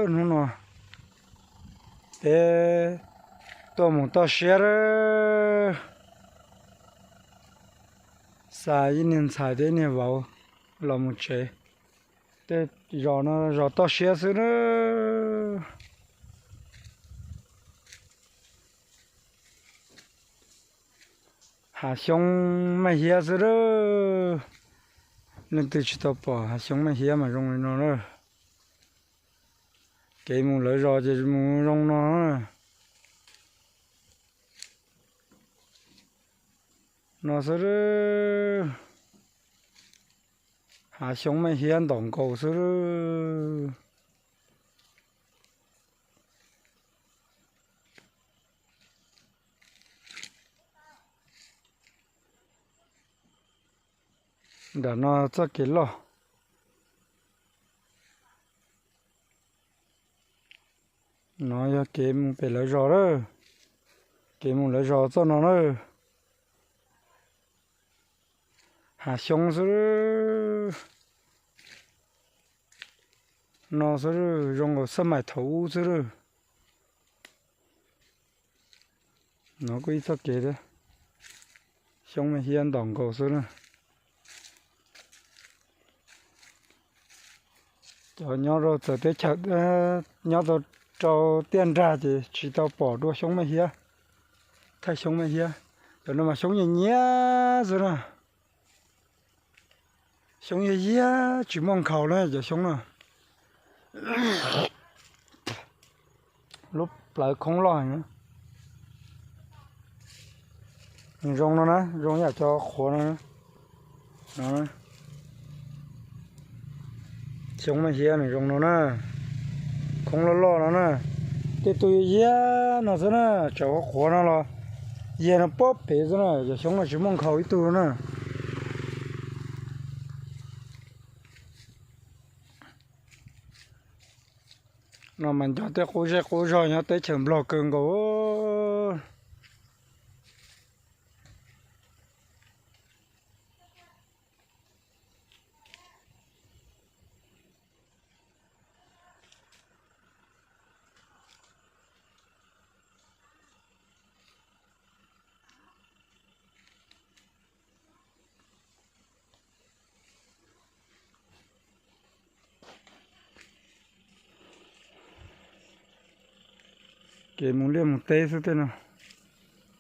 Hnub no peb tuaj mus toj siab lawm, xa ib niag ntxhais thiab ib niag vauv los mus tsev. Tej zos no zos toj siab xwb na. Hav xyoob maj hiab xwb lawm. Leej twg tsis tau pom hav xyoob maj hiab mas zoo li no lawm. Kev mus lawv zos ces mus zoo no. No xwb lawm. Hav xyoob maj hiab ntom nkaus xwb lawm. Nram no txoj kev loj. No yog kev mus pem lawv zos lawm. Kev mus lawv zos txoj no na. Hav xyoob xwb. No xwb, zoo nkaus xab maim thaum ub xwb lawm. No kuj ib txoj kev thiab. Xyoob maj hiab ntom nkaus xwb na. Cov nyob rau txawv teb chaws, nyob tau rau tiaj nrag ces tsis tau pom dua xyoob maj hiab, thaij xyoob maj hiab. Cov no mas xyoob nyias nyiab xwb na. Xyoob yog yiab tsis muaj nkhaus na cov xyoob no. Lub plawv khoob loj heev. Nws zoo no na, zoo yam cov qhuav no. Xyoob maj hiab nws zoo no na, khoob loj loj no na. Tej tug yog yiab no xwb na, tseem qhuav qhuav no los yag no pob pem xwb na, cov xyoob no tsis muaj nkhaus ib tug na. No mas nco tej qub zej qub zog nyob teb chaws Nplog kawg nkaus. Kev mus liaj mus teb xwb tej no.